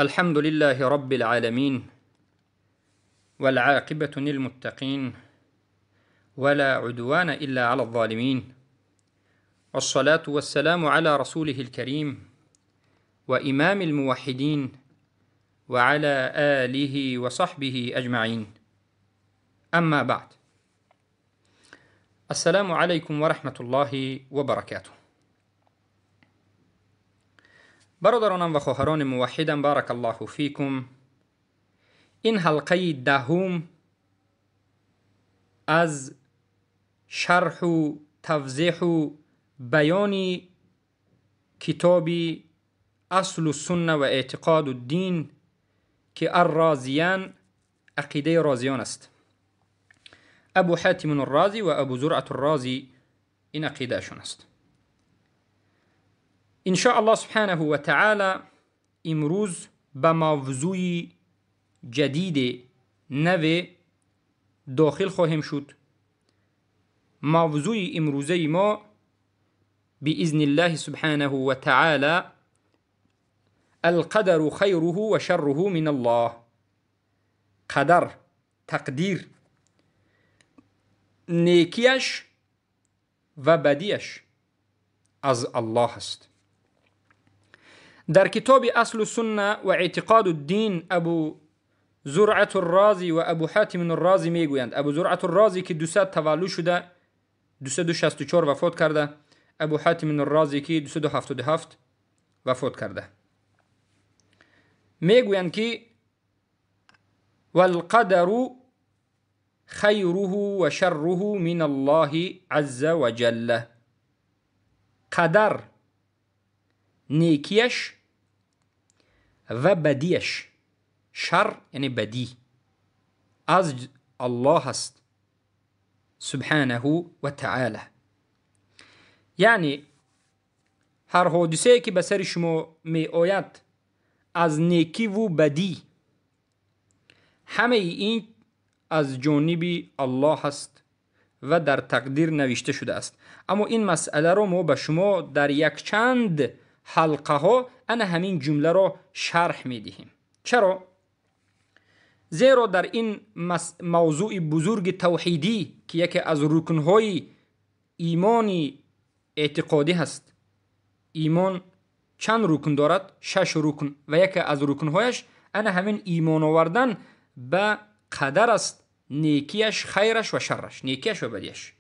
الحمد لله رب العالمين، والعاقبة للمتقين، ولا عدوان إلا على الظالمين، والصلاة والسلام على رسوله الكريم وإمام الموحدين وعلى آله وصحبه أجمعين. أما بعد، السلام عليكم ورحمة الله وبركاته. برادرانم و خواهران موحدم، بارک الله فیکم. این حلقه دهم از شرح و توضیح و بیان کتاب اصل السنه و اعتقاد الدین که الرازیان عقیده رازیان است. ابو حاتم الرازی و ابو زرعة الرازی این عقیده شون است. ان شاء الله سبحانه و تعالی امروز به موضوع جدید نو داخل خواهیم شد. موضوع امروزه ما بإذن الله سبحانه و تعالی القدر خیره و شره من الله. قدر، تقدیر، نیکیش و بدیش از الله است. در کتاب اصل السنه و اعتقاد الدین ابو زرعة الرازی و ابو حاتم الرازی میگویند. ابو زرعة الرازی که 200 تولد شده، 264 وفات کرده. ابو حاتم الرازی که 277 وفات کرده. میگویند که والقدر خیره و شره من الله عز وجل. قدر نیکیش و بدیش، شر یعنی بدی، از الله است سبحانه و تعالی. یعنی هر حادثه که به سر شما می آید از نیکی و بدی، همه این از جانب الله است و در تقدیر نوشته شده است. اما این مسئله را ما به شما در یک چند حلقه ها انا همین جمله را شرح می دهیم. چرا؟ زیرا در این موضوع بزرگ توحیدی که یکی از رکنهای ایمانی اعتقادی هست. ایمان چند رکن دارد؟ 6 رکن، و یکی از رکنهایش انا همین ایمان آوردن به قدر است، نیکیش، خیرش و شرش، نیکیش و بدیش.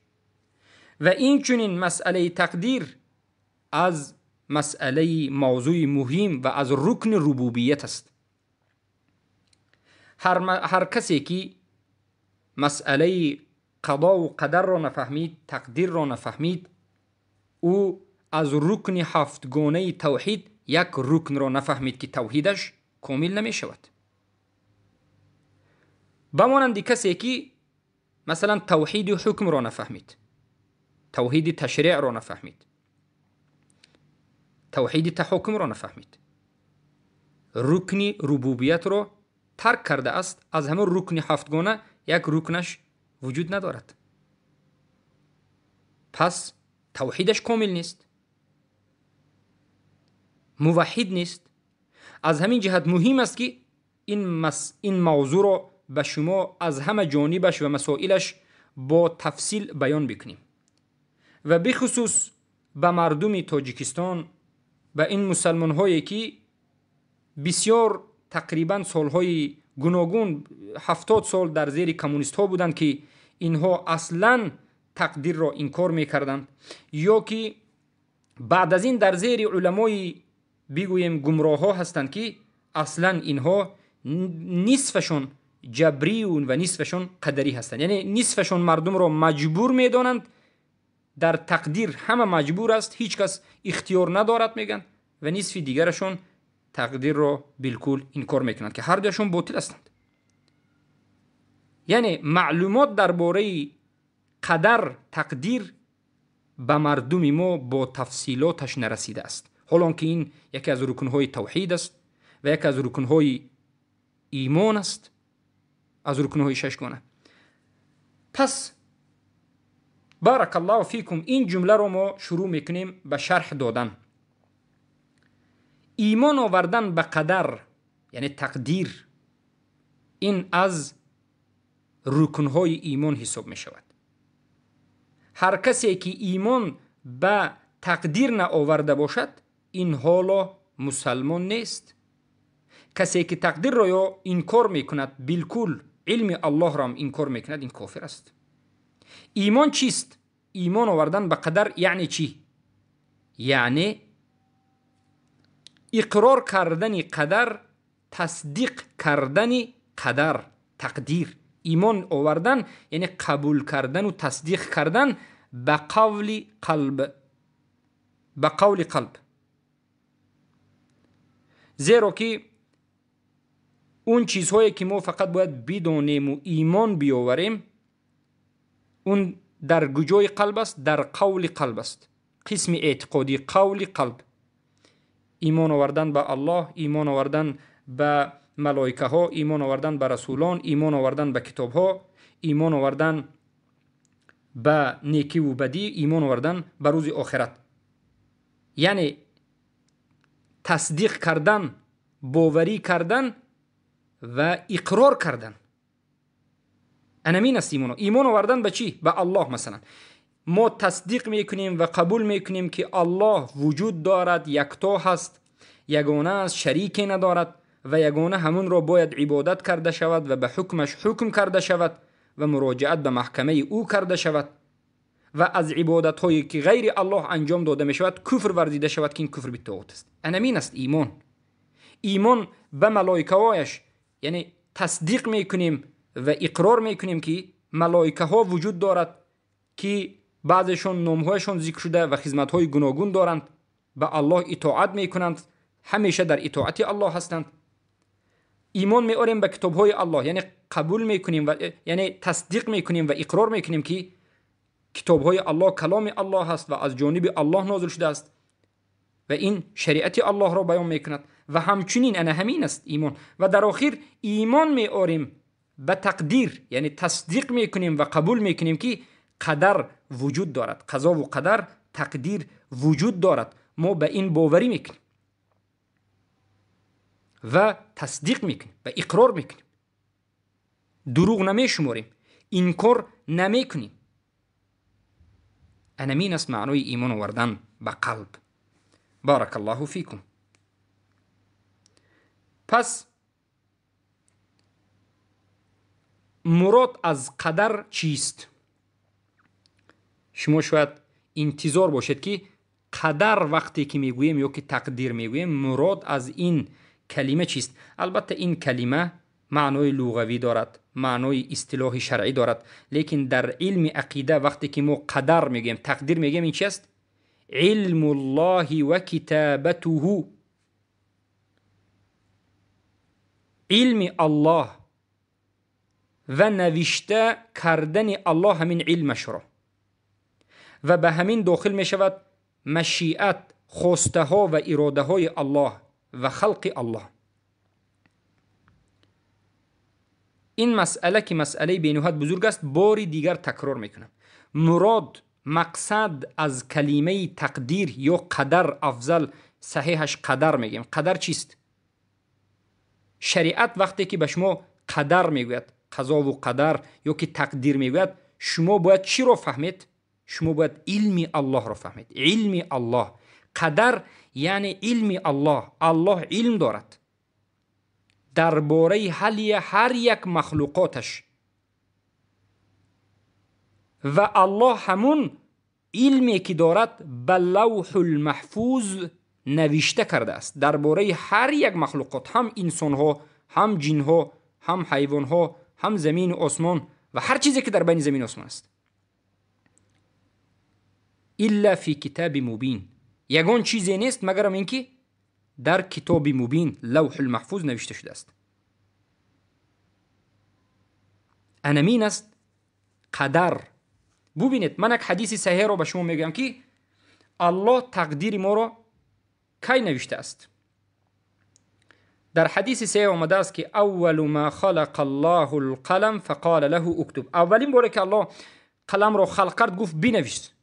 و این چنین مسئله تقدیر از مسئله موضوع مهم و از رکن ربوبیت است. هر کسی که مسئله قضا و قدر را نفهمید، تقدیر را نفهمید، او از رکن هفتگانه توحید یک رکن را نفهمید که توحیدش کامل نمی شود. بمانند کسی که مثلا توحید حکم را نفهمید، توحید تشریع را نفهمید، توحید تحکم را نفهمید، رکن ربوبیت را ترک کرده است. از همه رکن هفتگانه یک رکنش وجود ندارد، پس توحیدش کامل نیست، موحد نیست. از همین جهت مهم است که این موضوع را به شما از همه جانبش و مسائلش با تفصیل بیان بکنیم و بخصوص به مردم تاجیکستان، به این مسلمان هایی که بسیار تقریبا سالهای گوناگون 70 سال در زیر کمونیست ها بودند که اینها اصلا تقدیر را انکار میکردند، یا که بعد از این در زیر علمای بگوییم گمراه ها هستند که اصلا اینها نصفشون جبری و نصفشون قدری هستند. یعنی نصفشون مردم را مجبور میدانند در تقدیر، همه مجبور است، هیچ کس اختیار ندارد میگن، و نصف دیگرشون تقدیر را بالکل انکار میکنند که هر دوشون باطل هستند. یعنی معلومات درباره قدر، تقدیر به مردم ما با تفصیلاتش نرسیده است. حالا که این یکی از رکنهای توحید است و یکی از رکنهای ایمان است، از رکنهای ششگانه. پس بارک الله فیکم، این جمله رو ما شروع میکنیم به شرح دادن. ایمان آوردن به قدر яъне тақдир, ин аз рукнҳои имон ҳисоб мешавад. Ҳар касе ки имон ба тақдир наоварда бошад, ин ҳоло мусалмон нест. Касе ки тақдирро ё инкор мекунад, билкул илми Аллоҳро ҳам инкор мекунад, ин кофир аст. Имон чист? Имон овардан ба қадар яъне чӣ? Яъне иқрор кардани қадар, тасдиқ кардани қадар, тақдир. Имон овардан яъне қабул кардану тасдиқ кардан ба қавли қалб, ба қавли қалб. Зеро ки он чизҳое ки мо фақат бояд бидонему имон биёварем, он дар куҷои қалб аст? Дар қавли қалб аст. Қисми эътиқодӣ қавли қалб. Имон овардан ба Аллоҳ, имон овардан ба малоикаҳо, имон овардан ба расулон, имон овардан ба китобҳо, имон овардан ба некиву бадӣ, имон овардан ба рӯзи охират. Яъне тасдиқ кардан, боварӣ кардан ва иқрор кардан. Анамин аст имон. Имон овардан ба чӣ? Ба Аллоҳ. Масалан, мо тасдиқ мекунем ва қабул мекунем ки Аллоҳ вуҷуд дорад, якто ҳаст, ягона аст, шарике надорад ва ягона ҳамонро бояд ибодат карда шавад ва ба ҳукмаш ҳукм карда шавад ва муроҷиат ба маҳкамаи ӯ карда шавад ва аз ибодатҳое ки ғайри Аллоҳ анҷом дода мешавад куфр варзида шавад, ки ин куфр битоғут аст. Анамин аст имон. Имон ба малоикаҳояш, яъне тасдиқ мекунем ва иқрор мекунем ки малоикаҳо вуҷуд дорад, ки баъзешон номҳояшон зикр шуда ва хизматҳои гуногун доранд, ба Аллоҳ итоат мекунанд, ҳамеша дар итоати Аллоҳ ҳастанд. Имон меорем ба китобҳои Аллоҳ, яъне қабул мекунем ва яъне тасдиқ мекунем ва иқрор мекунем ки китобҳои Аллоҳ каломи Аллоҳ аст ва аз ҷониби Аллоҳ нозил шудааст ва ин шариати Аллоҳро баён мекунад. Ва ҳамчунин ана ҳамин аст имон. Ва дар охир имон меорем ба тақдир, яъне тасдиқ мекунем ва қабул мекунем ки қадар вуҷуд дорад, қазову қадар, тақдир вуҷуд дорад. Мо ба ин боварӣ мекунем ва тасдиқ мекунем ва иқрор мекунем, дурӯғ намешуморем, инкор намекунем. Анамин аст маънои имон овардан ба қалб. Баракаллоҳу фикум. Пас мурод аз қадар чист? Шумо шояд интизор бошед ки қадар вақте ки мегӯем ё ки тақдир мегӯем, мурод аз ин калима чист? Албатта ин калима маънои луғавӣ дорад, маънои истилоҳи шаръӣ дорад, лекин дар илми ақида вақте ки мо қадар мегӯем, тақдир мегӯем, ин чи аст? Илмуллоҳи ва китобатуҳу, илми Аллоҳ ва навишта кардани Аллоҳ ҳамин илмашро, ва ба ҳамин дохил мешавад машиат, хостаҳо ва иродаҳои Аллоҳ ва халқи Аллоҳ. Ин масъала ки масъалаи бениҳоят бузург аст, бори дигар такрор мекунам. Мурод, мақсад аз калимаи тақдир ё қадар, афзал саҳеҳаш қадар мегӯем. Қадар чист? Шариат вақте ки ба шумо қадар мегӯяд, қазову қадар ё ки тақдир мегӯяд, шумо бояд чиро фаҳмед? Шумо бояд илми Аллоҳро фаҳмед. Илми Аллоҳ. Қадар яъне илми Аллоҳ. Аллоҳ илм дорад дар бораи ҳар як махлуқоташ ва Аллоҳ ҳамун илме ки дорад ба лавҳулмаҳфуз навишта кардааст дар бораи ҳар як махлуқот, ҳам инсонҳо, ҳам ҷинҳо, ҳам ҳайвонҳо, ҳам замину осмон ва ҳар чизе ки дар байни замину осмон аст. Илла фи китаби мубин, ягон чизе нест магарам ин ки дар китоби мубин лавҳулмаҳфуз навишта шудааст. Анамин аст қадар. Бубинед, ман як ҳадиси саҳеҳро ба шумо мегӯям ки Аллоҳ тақдири моро кай навиштааст. Дар ҳадиси саҳеҳ омадааст ки аввалу ма халақа Аллоҳу алқалам фақола лаҳу уктуб. Аввалин боре ки Аллоҳ қаламро халқ кард, гуфт бинавис.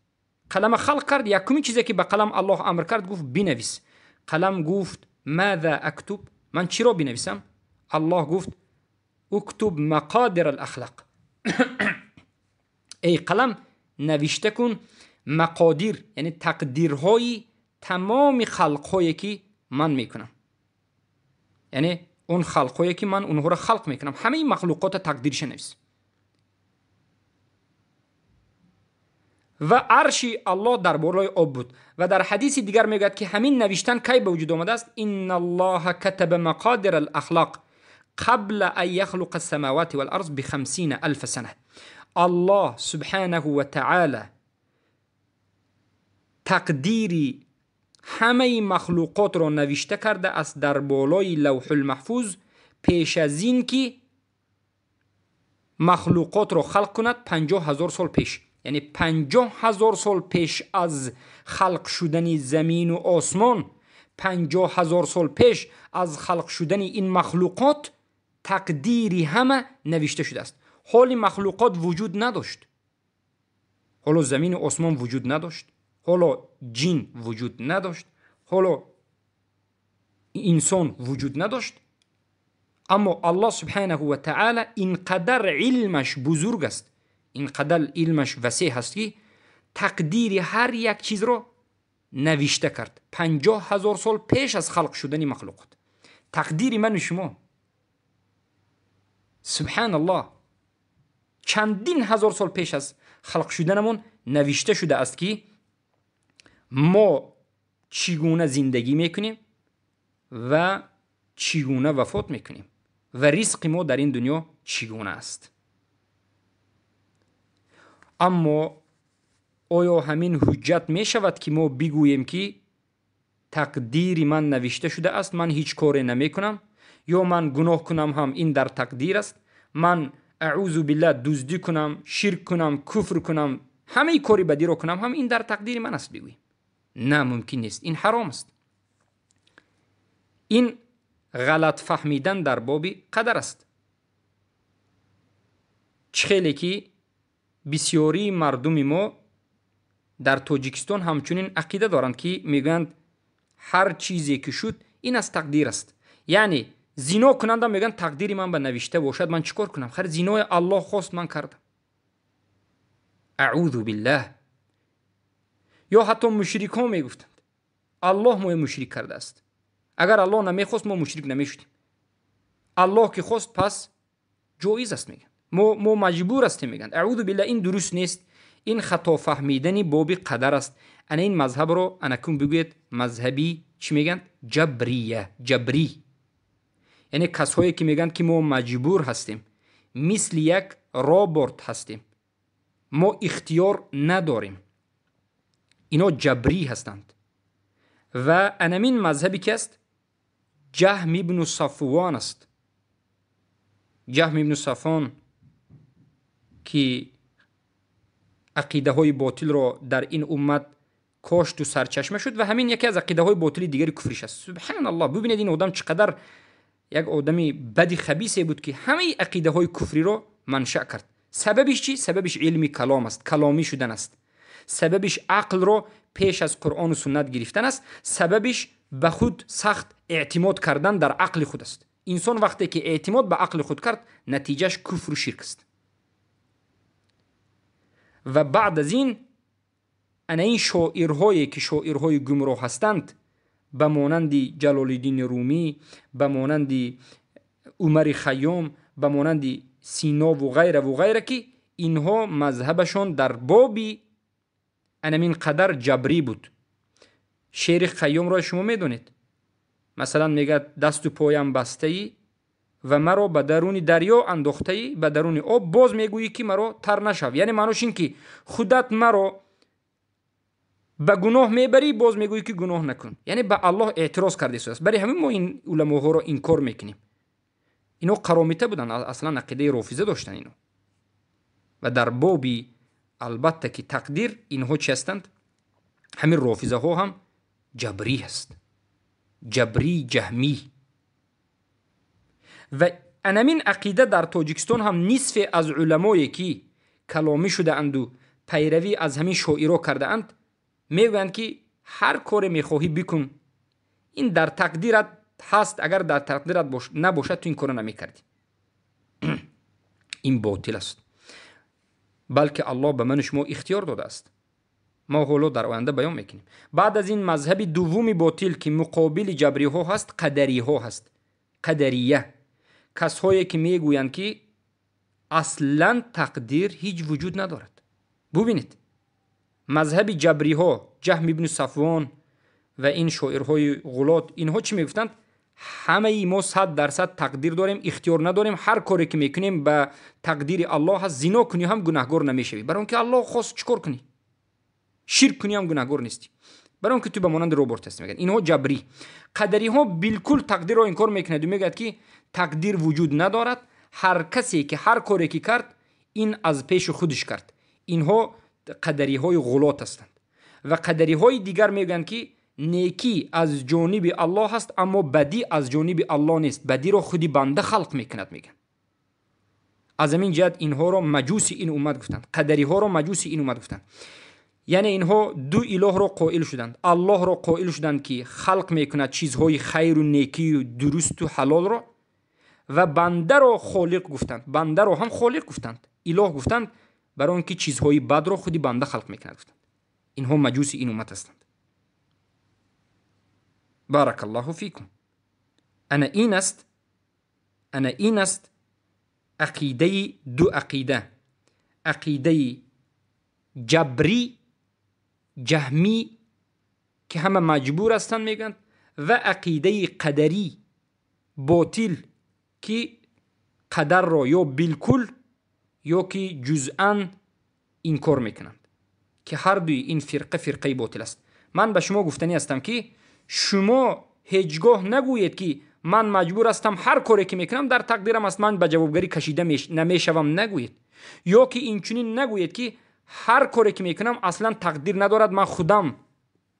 Қалама халқ кард, якумин чизе ки ба қалам Аллоҳ амр кард, гуфт бинавис. Қалам гуфт маза актуб, Ман чиро бинависам? Аллоҳ гуфт: اكتب مقادیر الاخلاق. Эй қалам, навишта кун мақодир, яъне тақдирҳои тамоми халқҳое ки ман мекунам, яъне он халқҳое ки ман онҳоро халқ мекунам, ҳамаи махлуқота тақдирша навис. Ва арши Аллоҳ дар болои об буд. Ва дар ҳадиси дигар мегӯяд ки ҳамин навиштан кай ба вуҷуд омадааст? Инна аллоҳа катаба мақодир алахлоқ қабла ан яхлуқа ассамавати валарз бихамсина алфа сана. Аллоҳ субҳанаҳу ва таъала тақдири ҳамаи махлуқотро навишта карда аст дар болои лавҳулмаҳфуз пеш аз ин ки махлуқотро халқ кунад 50 000 сол пеш. Яъне 50 000 сол пеш аз халқ шудани замину осмон, 50 000 сол пеш аз халқ шудани ин махлуқот тақдири ҳама навишта шудааст. Ҳоли махлуқот вуҷуд надошт, ҳоло замину осмон вуҷуд надошт, ҳоло ҷин вуҷуд надошт, ҳоло инсон вуҷуд надошт. Аммо Аллоҳ субҳанаҳу ва таъала ин қадар илмаш бузург аст, ин қадар илмаш васеъ ҳаст ки тақдири ҳар як чизро навишта кард 50 000 сол пеш аз халқ шудани махлуқот. Тақдири ману шумо, субҳаналлоҳ, чандин ҳазор сол пеш аз халқ шуданамон навишта шудааст ки мо чӣ гуна зиндагӣ мекунем ва чӣ гуна вафот мекунем ва ризқи мо дар ин дунё чӣ гуна аст. Аммо оё ҳамин ҳуҷҷат мешавад ки мо бигӯем ки тақдири ман навишта шудааст, ман ҳеҷ коре намекунам, ё ман гуноҳ кунам ҳам ин дар тақдир аст, ман аъузу биллаҳ дуздӣ кунам, ширк кунам, куфр кунам, ҳамаи кори бадиро кунам ҳам ин дар тақдири ман аст бигӯем? На, мумкин нест, ин ҳаром аст. Ин ғалат фаҳмидан дар боби қадар аст. Чӣ хеле ки бисёрии мардуми мо дар Тоҷикистон ҳамчунин ақида доранд ки мегӯянд ҳар чизе ки шуд ин аз тақдир аст. Яъне зино кунандам мегӯянд тақдири ман ба навишта бошад, ман чӣ кор кунам? Хайр, зинои Аллоҳ хост, ман кардам. Аъузу биллаҳ. Ё ҳатто мушрикҳо мегуфтанд Аллоҳ моро мушрик кардааст, агар Аллоҳ намехост мо мушрик намешудем, Аллоҳ ки хост пас ҷоиз аст мегӯянд, мо маҷбур ҳастем мегӯянд. Аъузу биллаҳ, ин дуруст нест, ин хато фаҳмидани боби қадар аст. Ана ин мазҳабро анакун бигӯед мазҳаби чӣ мегӯянд? Ҷабрия, ҷабрӣ. Яъне касҳое ки мегӯянд ки мо маҷбур ҳастем, мисли як робот ҳастем, мо ихтиёр надорем, ино ҷабрӣ ҳастанд. Ва анамин мазҳаби ки аст? Ҷаҳм ибну Сафвон аст. Ҷаҳм ибну Сафвон ки ақидаҳои ботилро дар ин уммат кошту сарчашма шуд ва ҳамин яке аз ақидаҳои ботили дигари куфриш аст. Субҳаналлоҳ, бубинед ин одам чӣ қадар як одами бади хабисе буд ки ҳамаи ақидаҳои куфриро маншаъ кард. Сабабиш чӣ? Сабабиш илми калом аст, каломӣ шудан аст. Сабабиш ақлро пеш аз Қуръону суннат гирифтан аст. Сабабиш ба худ сахт эътимод кардан дар ақли худ аст. Инсон вақте ки эътимод ба ақли худ кард, натиҷаш куфру ширк аст. Ва баъд аз ин ана ин шоирҳое ки шоирҳои гумроҳ ҳастанд, ба монанди Ҷалолиддини Румӣ, ба монанди Умари Хайём, ба монанди Синову ғайраву ғайра, ки инҳо мазҳабашон дар боби анамин қадар ҷабрӣ буд. Шеъри Хайёмро шумо медонед. Масалан мегӯяд дасту поям бастаӣ ва маро ба даруни дарё андохтаӣ, ба даруни об, боз мегӯӣ ки маро тар нашав. Яъне маънош ин ки худат маро ба гуноҳ мебарӣ, боз мегӯӣ ки гуноҳ накун. Яъне ба Аллоҳ эътироз кардааст. Барои ҳамин мо ин уламоҳоро инкор мекунем. Ино қаромита буданд, аслан ақидаи рофиза доштанд ино. Ва дар боби албатта ки тақдир инҳо чи ҳастанд? Ҳамин рофизаҳо ҳам ҷабрӣ ҳаст, ҷабрӣ ҷаҳмӣ. Ва анамин ақида дар Тоҷикистон ҳам нисфе аз уламое ки каломӣ шудаанду пайравӣ аз ҳамин шоиро кардаанд, мегӯянд ки ҳар коре мехоҳӣ бикун, ин дар тақдират ҳаст, агар дар тақдират набошад, ту ин корро намекардӣ. Ин ботил аст, балки Аллоҳ ба ману шумо ихтиёр додааст. Мо ҳоло дар оянда баён мекунем. Баъд аз ин мазҳаби дуввуми ботил, ки муқобили ҷабриҳо ҳаст, қадариҳо ҳаст. Қадария касҳое ки мегӯянд, ки аслан тақдир ҳеҷ вуҷуд надорад. Бубинед, мазҳаби ҷабриҳо, Ҷаҳм ибни Сафвон ва ин шоирҳои ғулот, инҳо чӣ мегуфтанд? Ҳамаи мо 100% тақдир дорем, ихтиёр надорем, ҳар коре ки мекунем ба тақдири Аллоҳ ҳаст. Зино кунӣ ҳам гунаҳгор намешавӣ, барои он ки Аллоҳ хост. Чӣ кор кунӣ, ширк кунӣ ҳам гунаҳгор нестӣ, барои он ки ту ба монанди робот ҳастӣ, мегӯянд инҳо ҷабрӣ. Қадариҳо билкул тақдирро инкор мекунад ва мегӯяд, ки тақдир вуҷуд надорад, ҳар касе ки ҳар коре ки кард, ин аз пеши худаш кард. Инҳо қадариҳои ғулот ҳастанд. Ва қадариҳои дигар мегӯянд, ки некӣ аз ҷониби Аллоҳ аст, аммо бадӣ аз ҷониби Аллоҳ нест, бадиро худи банда халқ мекунад, мегӯянд. Аз ҳамин ҷиҳат инҳоро маҷуси ин уммат гуфтанд, қадариҳоро маҷуси ин уммат гуфтанд. Яъне инҳо ду илоҳро қоил шуданд. Аллоҳро қоил шуданд, ки халқ мекунад чизҳои хайру некию дурусту ҳалолро, ва бандаро холиқ гуфтанд, бандаро ҳам холиқ гуфтанд, илоҳ гуфтанд, барои он ки чизҳои бадро худи банда халқ мекунад, гуфтанд. Инҳо маҷуси ин уммат ҳастанд. Баракаллоҳу фикум. Ана ин аст, ана ин аст ақидаи ду ақида: ақидаи ҷабрӣ, ҷаҳмӣ, ки ҳама маҷбур ҳастанд, мегӯянд, ва ақидаи қадарӣ ботил, ки қадарро ё билкул, ё ки ҷузъан инкор мекунанд, ки ҳар дуи ин фирқа фирқаи ботил аст. Ман ба шумо гуфтанӣ ҳастам, ки шумо ҳеҷ гоҳ нагӯед, ки ман маҷбур ҳастам, ҳар коре ки мекунам, дар тақдирам аст, ман ба ҷавобгарӣ кашида намешавам, нагӯед. Ё ки инчунин нагӯед, ки ҳар коре ки мекунам, аслан тақдир надорад, ман худам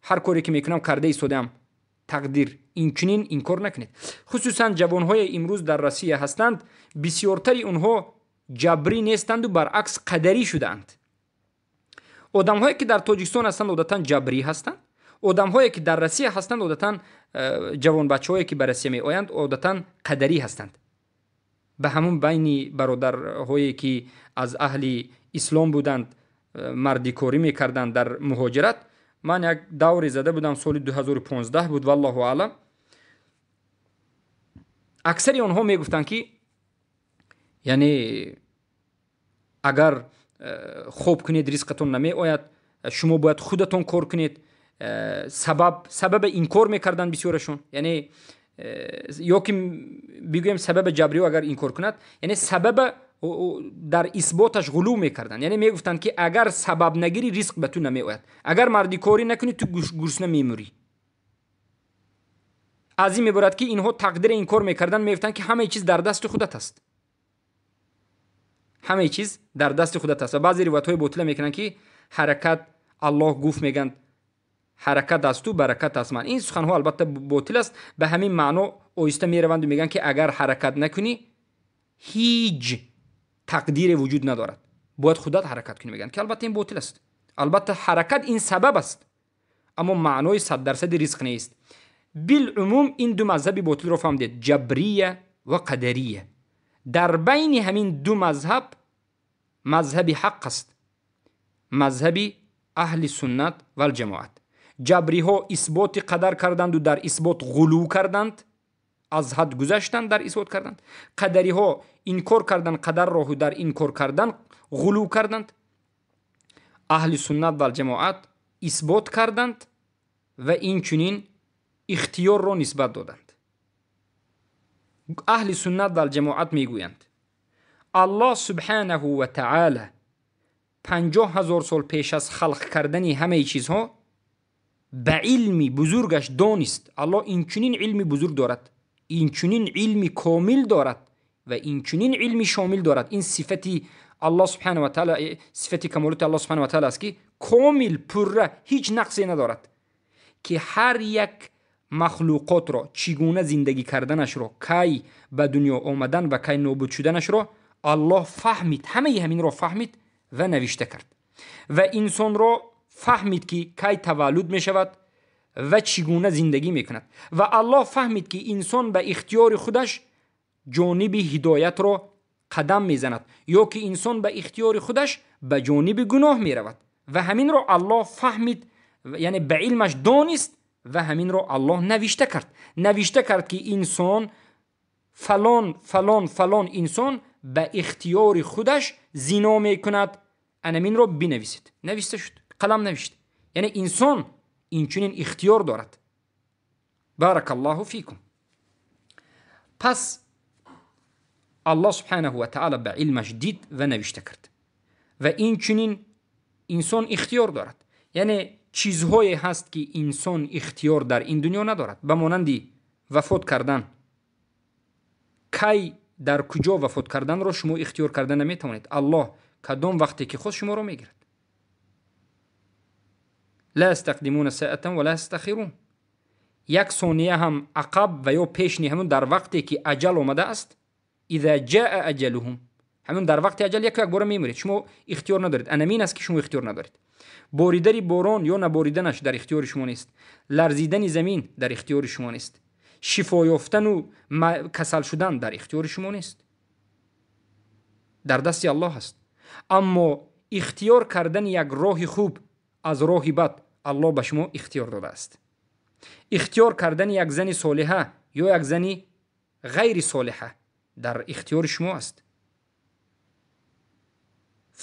ҳар коре ки мекунам, карда истодаам тақдир. Инчунин инкор накунед. Хусусан ҷавонҳои имрӯз дар Россия ҳастанд, бисёртари онҳо ҷабрӣ нестанду баръакс қадарӣ шудаанд. Одамҳое ки дар Тоҷикистон ҳастанд, одатан ҷабрӣ ҳастанд. Одамҳое ки дар Россия ҳастанд, одатан ҷавонбачаҳое ки ба Россия меоянд, одатан қадарӣ ҳастанд. Ба ҳамун байни бародарҳое ки аз аҳли ислом буданд, мардикорӣ мекарданд дар муҳоҷират, ман як давре зада будам, соли 2015 буд, валлоҳу аълам. Аксари онҳо мегуфтанд, ки яъне агар хоб кунед, ризқатон намеояд, шумо бояд худатон кор кунед. Сабаба инкор мекарданд бисёрашон, яъне ё ки бигӯем, сабаба ҷабриё агар инкор кунад, яъне сабаба дар исботаш ғулув мекарданд. Яъне мегуфтанд, ки агар сабаб нагирӣ, ризқ ба ту намеояд, агар мардикорӣ накунӣ, ту гурусна мемурӣ. Аз ин меборад, ки инҳо тақдира инкор мекарданд, мегуфтанд, ки ҳамаи чиз дар дасти худат аст, ҳамаи чиз дар дасти худат аст. Ва баъзе ривоятҳои ботила мекунанд, ки ҳаракат Аллоҳ гуфт, мегӯянд, ҳаракат аз ту, баракат аз ман. Ин суханҳо албатта ботил аст. Ба ҳамин маъно оҳиста мераванду мегӯянд, ки агар ҳаракат накунӣ, ҳеҷ тақдире вуҷуд надорад, бояд худат ҳаракат кунӣ, мегӯянд, ки албатта ин ботил аст. Албатта ҳаракат ин сабаб аст, аммо маънои 100%-и ризқ нест. Билумум ин ду мазҳаби ботилро фаҳмидед: ҷабрия ва қадария. Дар байни ҳамин ду мазҳаб мазҳаби ҳақ аст, мазҳаби аҳли суннат валҷамоат. Ҷабриҳо исботи қадар карданду дар исбот ғулув карданд, аз ҳад гузаштанд, дар исбот карданд. Қадариҳо инкор карданд қадарро, дар инкор кардан ғулув карданд. Аҳли суннат валҷамоат исбот карданд ва инчунин ихтиёрро нисбат доданд. Аҳли суннат валҷамоат мегӯянд: Аллоҳ субҳанаҳу ва таъала 50 000 сол пеш аз халқ кардани ҳамаи чизҳо ба илми бузургаш донист. Аллоҳ инчунин илми бузург дорад, инчунин илми комил дорад ва инчунин илми шомил дорад. Ин сифати Аллоҳ субҳана ва таала, сифати камолоти Аллоҳ субҳана ва таала аст, ки комил, пурра, ҳеҷ нақсе надорад, ки ҳар як махлуқотро чӣ гуна зиндагӣ карданашро, кай ба дунё омадан ва кай нобуд шуданашро Аллоҳ фаҳмид. Ҳамаи ҳаминро фаҳмид ва навишта кард. Ва инсонро фаҳмид, ки кай таваллуд мешавад. ва чӣ гуна зиндагӣ мекунад. Ва Аллоҳ фаҳмид, ки инсон ба ихтиёри худаш ҷониби ҳидоятро қадам мезанад ё ки инсон ба ихтиёри худаш ба ҷониби гуноҳ меравад. Ва ҳаминро Аллоҳ фаҳмид, яъне ба илмаш донист ва ҳаминро Аллоҳ навишта кард. Навишта кард, ки инсон фалон фалон фалон инсон ба ихтиёри худаш зино мекунад. Анаминро бинависед. Навишта шуд, қалам навишт. Яъне инсон инчунин ихтиёр дорад. Баракаллоҳу фикум. Пас Аллоҳ субҳанаҳу ва таъала ба илмаш дид ва навишта кард. Ва инчунин инсон ихтиёр дорад. Яъне чизҳое ҳаст, ки инсон ихтиёр дар ин дунё надорад, ба монанди вафот кардан. Кай дар куҷо вафот карданро шумо ихтиёр карда наметавонед. Аллоҳ кадом вақте ки хост шуморо мегирад. Ла ястақдимуна саатан ва ла ястахирун. Як сония ҳам ақаб ва ё пеш не, ҳамун дар вақте ки аҷал омадааст, иза ҷаа аҷалуҳум, ҳамун дар вақти аҷал яку якбора мемиред. Шумо ихтиёр надоред. Анамин аст, ки шумо ихтиёр надоред. Боридани борон ё набориданаш дар ихтиёри шумо нест. Ларзидани замин дар ихтиёри шумо нест. Шифо ёфтану касал шудан дар ихтиёри шумо нест. Дар дасти Аллоҳ аст. Аммо ихтиёр кардани як роҳи хуб аз роҳи бад Аллоҳ ба шумо ихтиёр додааст. Ихтиёр кардани як зани солиҳа ё як зани ғайри солиҳа дар ихтиёри шумо аст.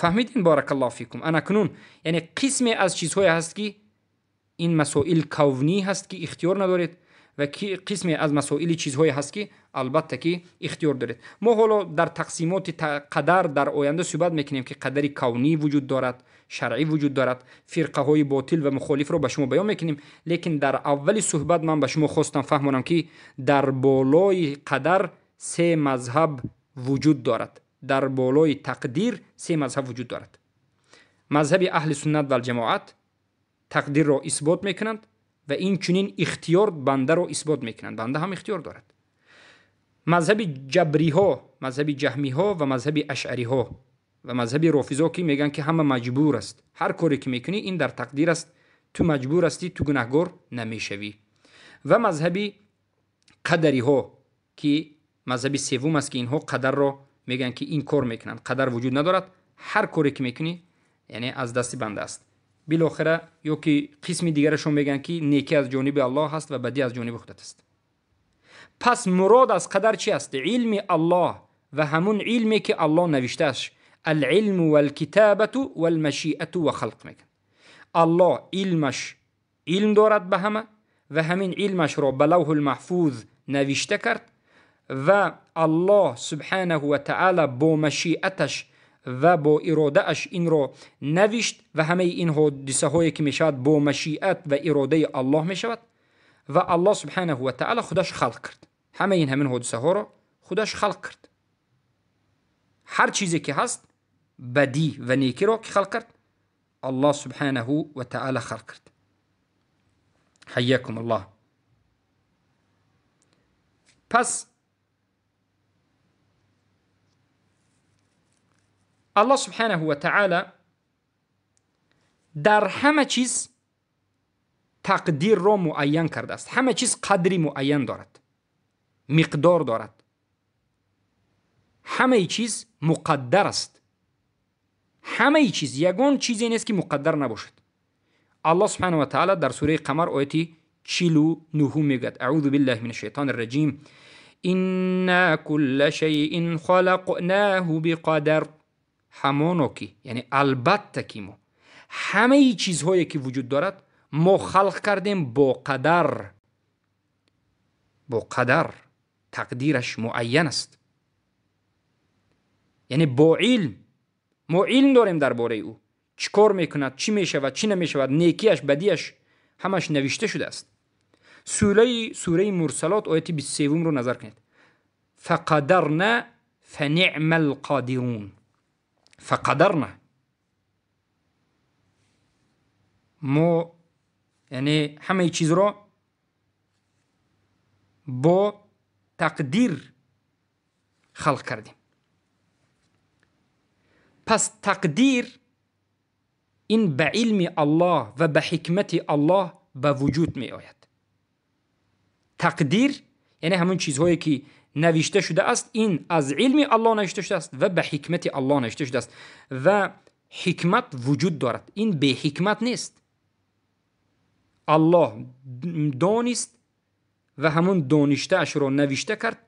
Фаҳмидин? Баракаллоҳу фикум. Анакнун яъне қисме аз чизҳое ҳаст, ки ин масоил кавнӣ ҳаст, ки ихтиёр надоред, ва қисме аз масоили чизҳое ҳаст, ки албатта ки ихтиёр доред. Мо ҳоло дар тақсимоти қадар дар оянда суҳбат мекунем, ки қадари кавнӣ вуҷуд дорад, шаръӣ вуҷуд дорад, фирқаҳои ботил ва мухолифро ба шумо баён мекунем. Лекин дар аввали суҳбат ман ба шумо хостам фаҳмонам, ки дар болои қадар се мазҳаб вуҷуд дорад. Дар болои тақдир се мазҳаб вуҷуд дорад. Мазҳаби аҳли суннат валҷамоат тақдирро исбот мекунанд ва инчунин ихтиёр бандаро исбот мекунанд. Банда ҳам ихтиёр дорад. Мазҳаби ҷабриҳо, мазҳаби ҷаҳмиҳо ва мазҳаби ашъариҳо ва мазҳаби рофизо, ки мегӯянд, ки ҳама маҷбур аст. Ҳар коре ки мекунӣ ин дар тақдир аст, ту маҷбур ҳастӣ, ту гунаҳгор намешавӣ. Ва мазҳаби қадариҳо, ки мазҳаби севум аст, ки инҳо қадарро мегӯянд, ки инкор мекунанд. Қадар вуҷуд надорад, ҳар коре ки мекунӣ яъне аз дасти банда аст. Билохира ё ки қисми дигарашон мегӯянд, ки некӣ аз ҷониби Аллоҳ ҳаст ва бадӣ аз ҷониби худат аст. Пас мурод аз қадар чи аст? Илми Аллоҳ ва ҳамун илме, ки Аллоҳ навиштааш. Алилму валкитабату валмашиату ва халқ мекунад. Аллоҳ илмаш илм дорад ба ҳама ва ҳамин илмашро ба лавҳул маҳфуз навишта кард ва Аллоҳ субҳанаҳу ва таъала бо машиаташ ва бо иродааш инро навишт ва ҳамаи ин ҳодисаҳое ки мешавад бо машиат ва иродаи Аллоҳ мешавад ва Аллоҳ субҳанаҳу ва таъала худаш халқ кард. Ҳамаи ин ҳамин ҳодисаҳоро худаш халқ кард. Ҳар чизе ки ҳаст, бадӣ ва некиро ки халқ кард, Аллоҳ субҳанаҳу ва таъала халқ кард. Ҳайякум Аллоҳ. Пас Аллоҳ субҳанаҳу ва таъала дар ҳама чиз тақдирро муайян кардааст. Ҳама чиз қадри муайян дорад, миқдор дорад. Ҳамаи чиз муқаддар аст. Ҳамаи чиз, ягон чизе нест, ки муқаддар набошад. Аллоҳ субҳанаҳу ва таъала дар сураи Қамар ояти 49 мегӯяд: аъузу биллаҳи мин ашшайтони рраҷим, инна кулла шайин халақнаҳу биқадар. Ҳамоно ки, яъне албатта ки мо ҳамаи чизҳое ки вуҷуд дорад мо халқ кардем бо қадар. Бо қадар, тақдираш муайян аст. Яъне бо илм, мо илм дорем дар бораи ӯ, чӣ кор мекунад, чӣ мешавад, чӣ намешавад, некиаш, бадиаш ҳамаш навишта шудааст. Сураи Мурсалот ояти 23-ро назар кунед. Фақадарна фаниъма алқодирун. Фақадарна, мо яъне ҳамаи чизро бо тақдир халқ кардем. Пас тақдир ин ба илми Аллоҳ ва ба ҳикмати Аллоҳ ба вуҷуд меояд. Тақдир яъне ҳамон чизҳое ки навишта шудааст, ин аз илми Аллоҳ навишта шудааст ва ба ҳикмати Аллоҳ навишта шудааст ва ҳикмат вуҷуд дорад. Ин беҳикмат нест. Аллоҳ донист ва ҳамон доништаашро навишта кард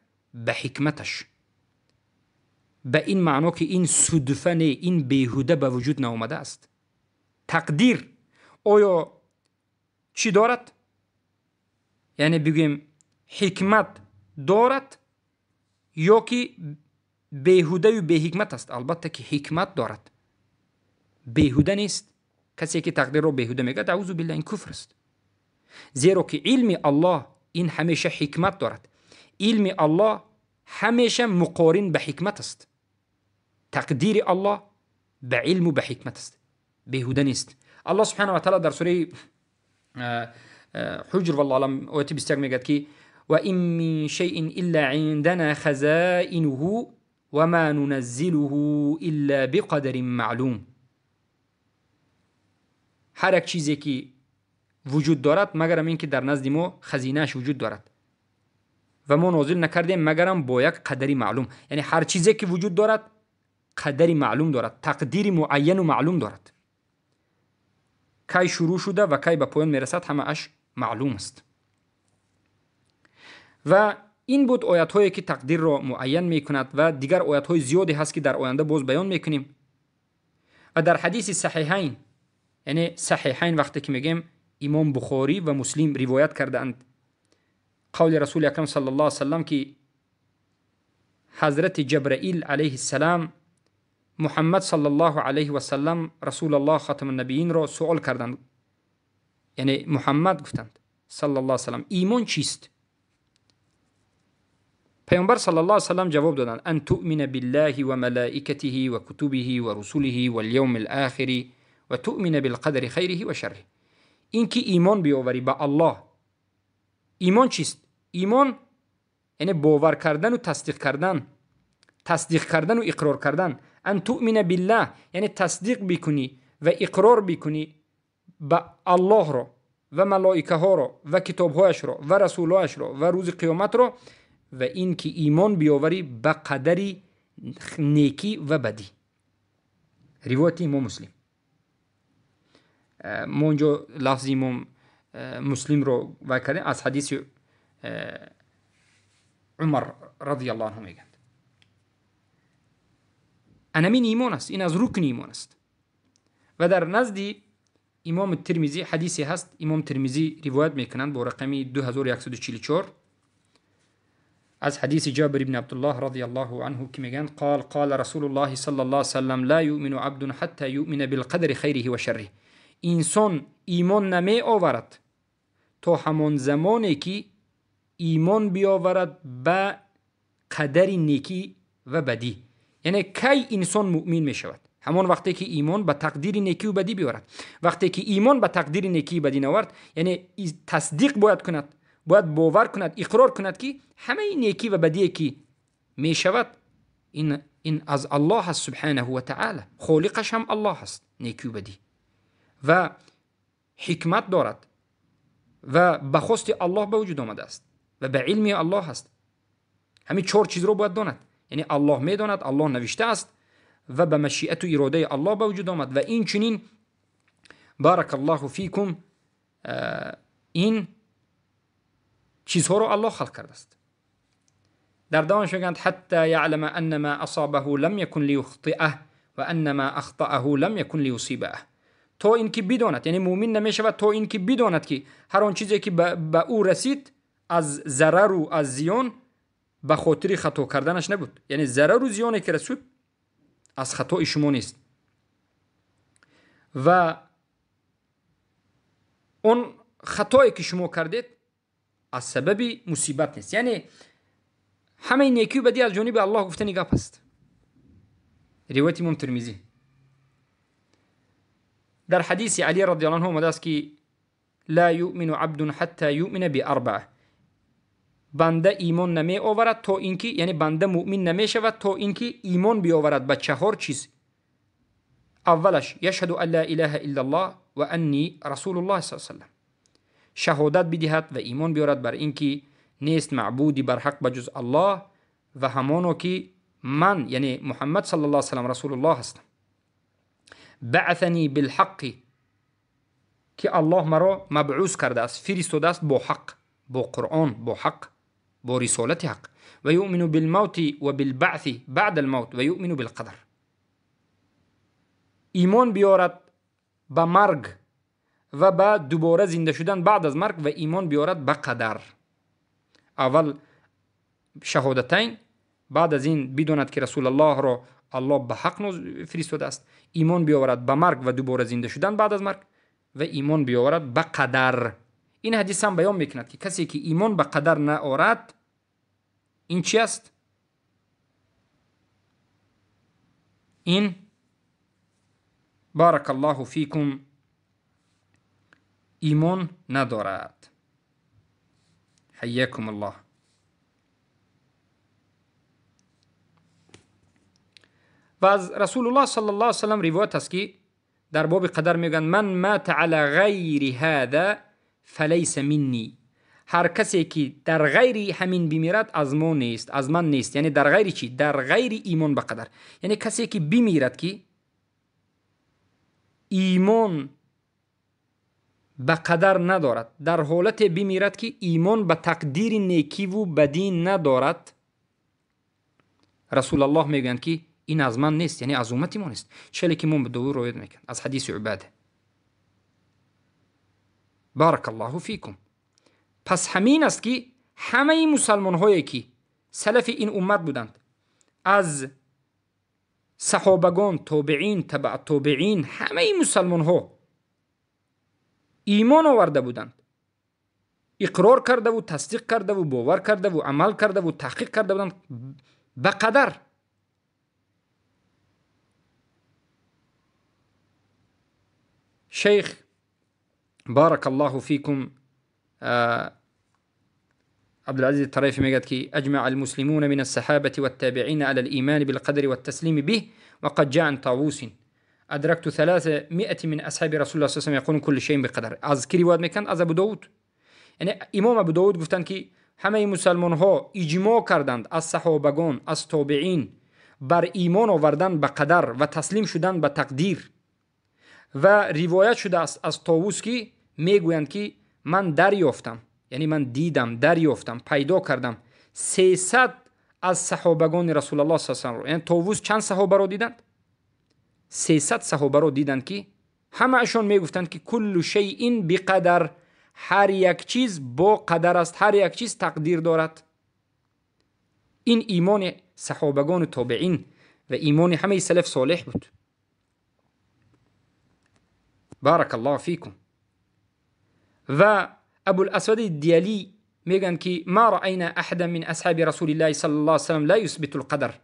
ба ҳикматаш. Ба ин маъно ки ин судфа не, ин беҳуда ба вуҷуд наомадааст. Тақдир оё чӣ дорад? Яъне бигӯем ҳикмат дорад ё ки беҳудаю беҳикмат аст? Албатта ки ҳикмат дорад, беҳуда нест. Касе ки тақдирро беҳуда мегӯяд, аузу биллаҳ, ин куфр аст. Зеро ки илми Аллоҳ ин ҳамеша ҳикмат дорад. Илми Аллоҳ ҳамеша муқорин ба ҳикмат аст. Тақдири Аллоҳ ба илму ба ҳикмат аст, беҳуда нест. Аллоҳ субҳанаҳу ва таъала дар сураи Ҳуҷр, валлоҳу аълам, ояти 21 мегӯяд ки ва ин мин шайъин илла индана хазаинуҳу ва ма нуназзилуҳу илла биқадарин маълум. Ҳар як чизе ки вуҷуд дорад, магарам ин ки дар назди мо хазинааш вуҷуд дорад ва мо нозил накардем магарам бо як қадари маълум. Яъне ҳар чизе ки вуҷуд дорад қадари маълум дорад, тақдири муайяну маълум дорад. Кай шурӯъ шуда ва кай ба поён мерасад, ҳамааш маълум аст. Ва ин буд оятҳое ки тақдирро муайян мекунад ва дигар оятҳои зиёде ҳаст ки дар оянда боз баён мекунем. Ва дар ҳадиси саҳиҳайн, яъне саҳиҳайн вақте ки мегӯем имом Бухорӣ ва Муслим ривоят кардаанд қавли расули акрам саллаллоҳу алайҳи васаллам ки ҳазрати Ҷабраил алайҳи ссалам Муҳаммад саллаллоҳу алайҳи васаллам расулаллоҳ хатамуннабиинро суол карданд. Яъне Муҳаммад гуфтанд саллаллоҳу алайҳи васаллам, имон чист? Паёмбар саллаллоҳу алайҳи васаллам ҷавоб доданд: ан туъмина биллаҳи ва малаикатиҳи ва кутубиҳи ва русулиҳи вал-явмил охири ва туъмина билқадари хайриҳи ва шарриҳ. Ин ки имон биёварӣ ба Аллоҳ. Имон чист? Имон яъне бовар кардану тасдиқ кардан, тасдиқ кардану иқрор кардан. Ан туъмина биллаҳ яъне тасдиқ бикунӣ ва иқрор бикунӣ ба Аллоҳро ва малоикаҳоро ва китобҳояшро ва расулҳояшро ва рӯзи қиёматро ва ин ки имон биёварӣ ба қадари некӣ ва бадӣ. Ривояти имом Муслим. Мо инҷо лафзи имом Муслимро вай кардем, аз ҳадиси Умар радиаллоҳу анҳу мегӯянд. Анамин имон аст, ин аз рукни имон аст. Ва дар назди имом Тирмизӣ ҳадисе ҳаст, имом Тирмизӣ ривоят мекунанд бо рақами 2144 аз ҳадиси Ҷобир ибни Абдуллоҳ радиаллоҳу анҳу ки мегӯянд: қол қола расулуллоҳи саллаллоҳу алайҳи васаллам ла юъмину абдун ҳатта юъмина билқадари хайриҳи ва шарриҳ. Инсон имон намеоварад то ҳамон замоне ки имон биёварад ба қадари некӣ ва бадӣ. Яъне кай инсон муъмин мешавад? Ҳамон вақте ки имон ба тақдири некию бадӣ биёрад. Вақте ки имон ба тақдири некию бадӣ наовард, яъне тасдиқ бояд кунад, бояд бовар кунад, иқрор кунад ки ҳамаи некӣ ва бадие ки мешавад ин аз Аллоҳ аст субҳанаҳу ва таъала, холиқаш ҳам Аллоҳ аст, некию бадӣ, ва ҳикмат дорад ва ба хости Аллоҳ ба вуҷуд омадааст ва ба илми Аллоҳ аст. Ҳамин чор чизро бояд донад. Яъне Аллоҳ медонад, Аллоҳ навиштааст ва ба машиату иродаи Аллоҳ ба вуҷуд омад. Ва инчунин баракаллоҳу фикум, ин чизҳоро Аллоҳ халқ кардааст. Дар давомаш мегӯянд: ҳатта яълама анна ма асабаҳу лам якун лиюхтиаҳ ва анна ма ахтаъаҳу лам якун лиюсибаҳ. То ин ки бидонад, яъне муъмин намешавад то ин ки бидонад ки ҳар он чизе ки ба ӯ расид аз зарару аз зиён ба хотири хато карданаш набуд. Яъне зарару зиёне ки расуд аз хатои шумо нест. Ва он хатое ки шумо кардед аз сабаби мусибат нест. Яъне ҳамаи некию бадӣ аз ҷониби Аллоҳ гуфтани гап аст. Ривояти имом Тирмизӣ. Дар ҳадиси Али радиаллоҳу анҳу омадааст ки ла юъмину абдун ҳатта юъмина биарбаа. Банда имон намеоварад то ин ки, яъне банда муъмин намешавад то ин ки имон биоварад ба чаҳор чиз. Аввалаш: яшҳаду ан ла илаҳа иллаллоҳ ва анни расулуллоҳ саллаллоҳу алайҳи васаллам. шаҳодат бидиҳад ва имон биёрад бар ин ки нест маъбуди барҳақ ба ҷуз Аллоҳ ва ҳамоно ки ман, яъне Муҳаммад саллаллоҳу алайҳи васаллам, расулуллоҳ ҳастам. Баъасани билҳаққи, ки Аллоҳ маро мабъус кардааст, фиристодааст бо ҳақ, бо Қуръон, бо ҳақ, бо рисолати ҳақ. Ва юъмину билмавти ва билбаъси баъда алмавт ва юъмину билқадар. Имон биёрад ба марг ва ба дубора зинда шудан баъд аз марг ва имон биёрад ба қадар. Аввал шаҳодатайн, баъд аз ин бидонад ки расулаллоҳро Аллоҳ ба ҳақ фиристодааст, имон биёварад ба марг ва дубора зинда шудан баъд аз марг ва имон биёварад ба қадар. Ин ҳадис ҳам баён мекунад ки касе ки имон ба қадар наорад, ин чи аст? Ин баракаллоҳу фикум имон надорад. Ҳайякумуллоҳ. Ва аз расулуллоҳ саллаллоҳу алайҳи васаллам ривоят аст ки дар боби қадар мегӯянд: ман мата ала ғайри ҳада фалайса минни. Ҳар касе ки дар ғайри ҳамин бимирад, аз мо нест, аз ман нест. Яъне дар ғайри чӣ? Дар ғайри имон ба қадар. Яъне касе ки бимирад ки имон ба қадар надорад, дар ҳолате бимирад ки имон ба тақдири некиву бадӣ надорад, расулаллоҳ мегӯянд ки ин аз ман нест, яъне аз уммати мо нест. Челе ки мо ба ривоят мекунад аз ҳадиси Убада. Баракаллоҳу фикум. Пас ҳамин аст ки ҳамаи мусалмонҳое ки салафи ин уммат буданд, аз саҳобагон, тобеин, табаъ тобеин, ҳамаи мусалмонҳо имон оварда буданд, иқрор кардаву тасдиқ кардаву бовар кардаву амал кардаву таҳқиқ карда буданд ба қадар. Шейх баракаллоҳу фикум عبد الطريفي ميقات كي أجمع المسلمون من الصحابة والتابعين على الإيمان بالقدر والتسليم به. وقد جاء عن طاووس أدركت 300 من أصحاب رسول الله صلى الله عليه وسلم يقولون كل شيء بقدر. از کی روایت میکند؟ از ابو داود. یعنی امام ابو داود گفتند که همه مسلمان ها اجماع کردند از صحابگان، از تابعین بر ایمان آوردن به قدر و تسلیم شدن به تقدیر. و روایت شده است از طاووس که میگویند که من دریافتم، یعنی من دیدم، دریافتم، پیدا کردم 300 از صحابگان رسول الله صلی الله علیه و آله. یعنی طاووس چند صحابه را دیدند؟ 300 صحابه را دیدند که همه‌شان میگفتند که کل شیء بقدر، هر یک چیز با قدر است، هر یک چیز تقدیر دارد. این ایمان صحابگان و تابعین و ایمان همه سلف صالح بود. بارک الله فیکم. و ابو الاسود الدیالی میگن که ما رأینا احدا من اصحاب رسول الله صلی الله علیه وسلم لا یثبت القدر.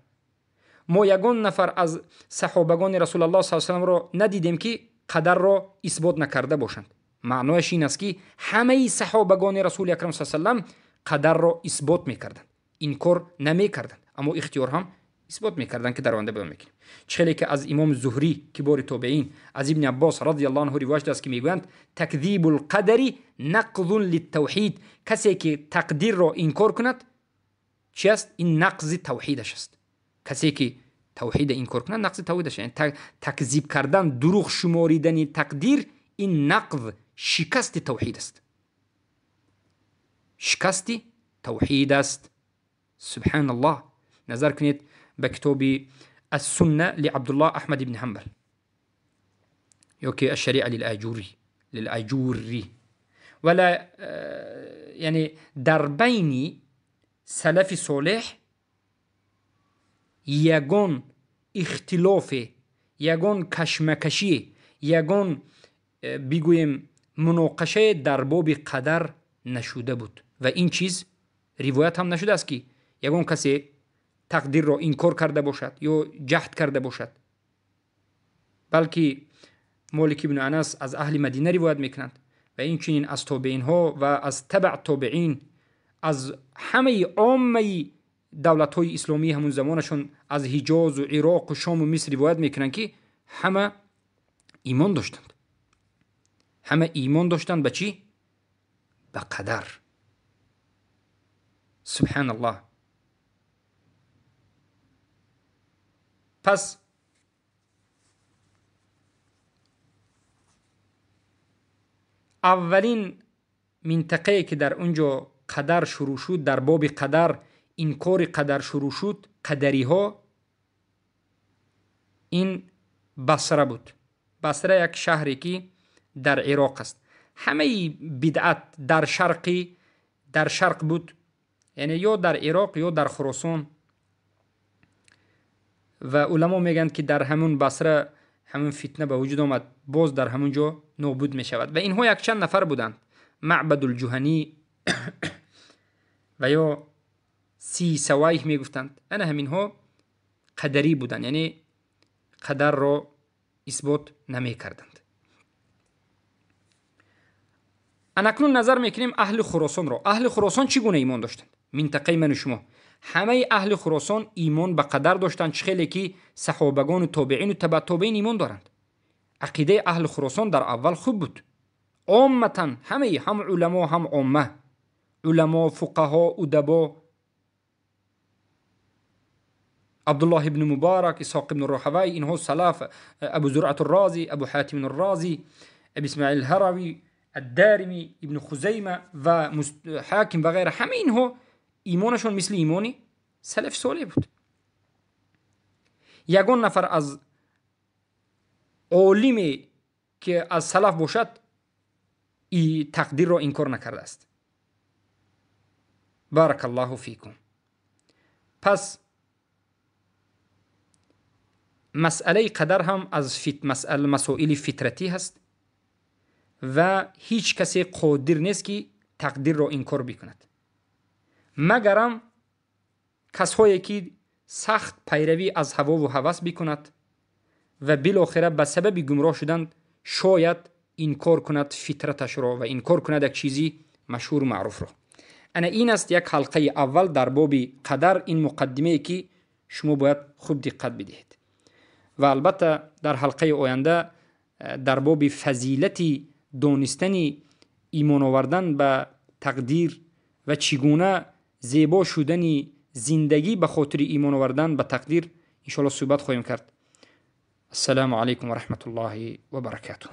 ما یگان نفر از صحابگان رسول الله صلی الله علیه وسلم را ندیدیم که قدر را اثبات نکرده باشند. معنایش این است که همه صحابگان رسول اکرم صلی الله علیه وسلم قدر را اثبات میکردند، انکار نمیکردند، اما اختیار هم اثبات میکردند که در آینده بیان میکنیم. چخیلی که از امام زهری کبار تابعین، از ابن عباس رضی الله عنه روایت است که میگویند تکذیب القدر نقض للتوحید. کسی که تقدیر را انکار کند چی است؟ این نقض توحیدش است. کسی که توحید انکار کند نقض توحیدش، یعنی تکذیب کردن، دروغ شماریدن تقدیر، این نقض شکست توحید است. شکست توحید است. سبحان الله. نظر کنید به کتاب السنة لعبد الله احمد بن حنبل یا که الشریعه للآجوری. ولا یعنی در بین سلف صالح یگان اختلاف، یگان کشمکشی، یگان بگوییم مناقشه در باب قدر نشده بود و این چیز روایت هم نشده است که یگان کسی تقدیر را انکار کرده باشد یا جهد کرده باشد، بلکه مالک ابن انس از اهل مدینه روایت میکنند و این چنین از تابعین ها و از تبع تابعین، از همه عامه دولت های اسلامی همون زمانشون، از حجاز و عراق و شام و مصر روایت میکنند که همه ایمان داشتند. همه ایمان داشتند به چی؟ ба қадар. Субҳаналлоҳ. Пас аввалин минтақае ки дар он ҷо қадар шурӯъ шуд, дар боби қадар инкори қадар шурӯъ шуд, қадариҳо, ин Басра буд. Басра як шаҳре ки дар Ироқ аст. Ҳамаи бидъат дар шарқ буд, яъне ё дар Ироқ ё дар Хуросон. Ва уламо мегӯянд ки дар ҳамун Басра ҳамун фитна ба вуҷуд омад, боз дар ҳамун ҷо нобуд мешавад. Ва инҳо якчанд нафар буданд: Маъбадулҷуҳанӣ ва ё Сисавайҳ мегуфтанд. Ана ҳаминҳо қадарӣ буданд, яъне қадарро исбот намекарданд. Анакнун назар мекунем аҳли Хуросонро. Аҳли Хуросон чӣ гуна имон доштанд? Минтақаи ману шумо. Ҳамаи аҳли Хуросон имон ба қадар доштанд, чӣ хеле ки саҳобагону тобеину табаъ-тобеин имон доранд. Ақидаи аҳли Хуросон дар аввал хуб буд. Омматан ҳамаи, ҳам уламо ҳам омма, уламо, фуқаҳо, удабо, Абдуллоҳ ибн Мубарак, Исҳоқ ибн Роҳавай, инҳо салаф, Абу Зуръат Розӣ, Абу Ҳатим Розӣ, Абу Исмоил Ҳаравӣ, Аддарими, Ибн Хузайма ва Ҳаким ва ғайра, ҳамаи инҳо имонашон мисли имони салафи солеҳ буд. Ягон нафар аз олиме ки аз салаф бошад тақдирро инкор накардааст. Баракаллоҳу фикум. Пас масъалаи қадар ҳам аз масоили фитратӣ ҳаст ва ҳеҷ касе қодир нест ки тақдирро инкор бикунад, магарам касҳое ки сахт пайравӣ аз ҳавову ҳавас бикунад ва билохира ба сабаби гумроҳ шудан шояд инкор кунад фитраташро ва инкор кунад як чизи машҳуру маъруфро. Ана ин аст як ҳалқаи аввал дар боби қадар, ин муқаддимае ки шумо бояд хуб диққат бидиҳед. Ва албатта дар ҳалқаи оянда дар боби фазилати донистани имон овардан ба тақдир ва чӣ гуна зебо шудани зиндагӣ ба хотири имон овардан ба тақдир иншоаллоҳ суҳбат хоҳем кард. Ассалому алайкум ва раҳматуллоҳи ва баракатуҳ.